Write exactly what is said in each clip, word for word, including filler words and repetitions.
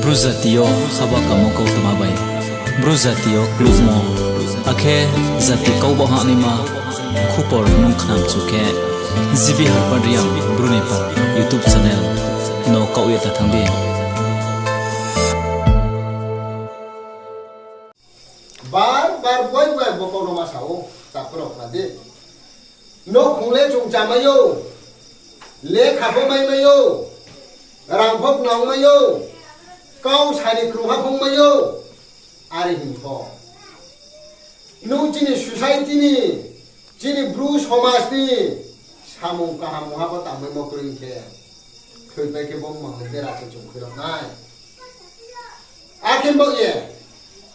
Bru jati yo haba kamo kautma bai Bru jati yo klukmo, akhe jati kau baoh hahnaima khupor nung khnamchu khe, G B Harpad Reang Bru ni pal YouTube channel no kaoh ye ta thanng di. Bar bar boi boi bo kau no ma sa ou, takhu rao khna di. Nouhkhong le chung chámai ou, lekha pho maimai ou, rang pho nangmai ou, kau sa ni krungha phungmai ou, are hing pho. Nung chini society ni, chini Bru somaj ni samung kaham mungha pho tangmaimo kroi khe, thoipai khe bo mang le bera se chung khuirao nai. Akhe baoh ye,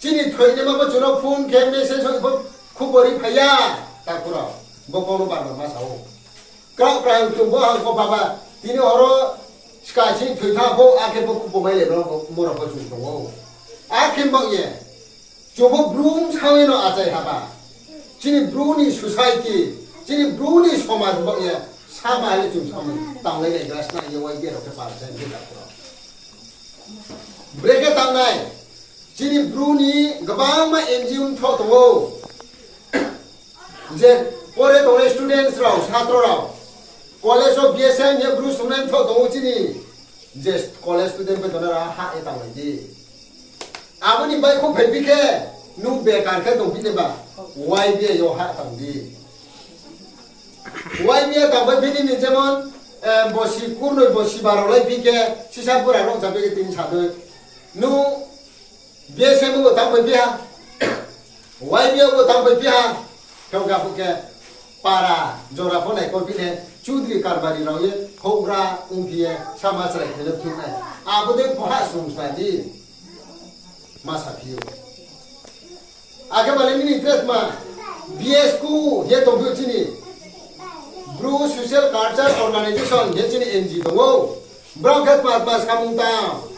chini thoinaima pho chung no phone khe, message ong pho khupor ri phai ya, takhu rao, bo kau no bar bar ma sa ou. Kraoh krang chung bo hang kho baba, tini horo ska sing thoi tha pho, akhe pho khupor mai le bro, mora pho chung tong ou. Akhe baoh ye, chung pho Bru bsao ye no achai haba. Chini Bru ni society, chini Bru ni somaj baoh ye, sama le chung samung tanglai nai gra sna ye Y B A rao khe pal sa hing khe takhu rao. Brekhe tangnai, chini Bru ni gbangma N G O mthoh tong ou. Je pore tongnai students rao, satro rao, college wo B S M ye Bru student tho tong ou chini, je college student bai tongnai rao hah ye tanglai di. Abo ni baihkhouh phaiphi khe, nung bekar khe tongphi nai ba, Y B A yo hah tang di. Y B A tangpaiphi nini jemon, eh, bosi kurnoi bosi baro laiphi khe, sisa bura rao chaphi khe tini sa dei. Nung B S M wo tangpaiphi ha, Y B A wo tangpaiphi ha, khe ong kha phuh khe para jora pho naikolphi nai, chudri karbari rao ye, houhgra ongphi ye, sama chrai khe le phnuh nai. Abo dei pho hah srung sna di, ma saphi ou. Akhe ba le nini tre tma, B S Q ye tongphi ou chini, Bru Social Culture Organisation ye chini N G O tong ou. Brao khe tma tma samung tang.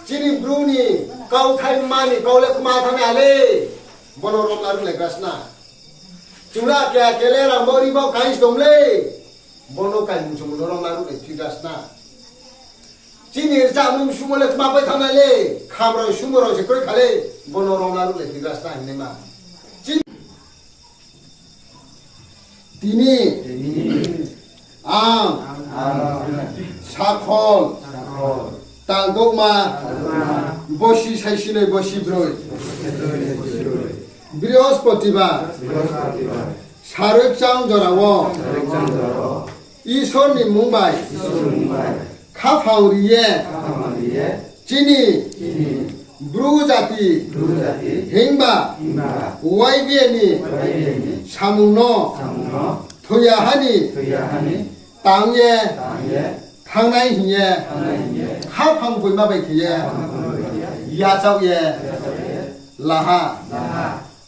Chini Bru ni kauthai ma ni kau le kma thanng nai ha le. Bo no romla ruhlai gra sna. Chung le ake ake le rang bo ri bo kaing se tong le. Bo no kaimung chumung no romla ruhlai phi gra sna. Chini rchahmo msumo le kma pai thanng nai le. Kham rao sumo rao se kroi kha le. Bo no romla ruhlai phi gra sna hingnaima. Chini Tini ang sakhol tangkokma bosi saisinoi bosi broi Brihospoti ba saroi kchang jora wo Isor ni mmung bai khaphang ri ye chini Bru jati himba Y B A ni samung no thoi ya ha ni tang ye thanngnai hing ye khaphang boima bai khe ye yachaoh ye la ha.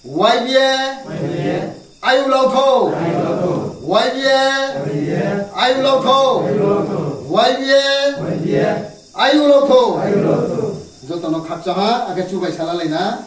Y B A ayuh lau thou. Y B A ayuh lau thou. Y B A ayuh lau thou. Joto no khakchang ha, akhe chubai salalai na.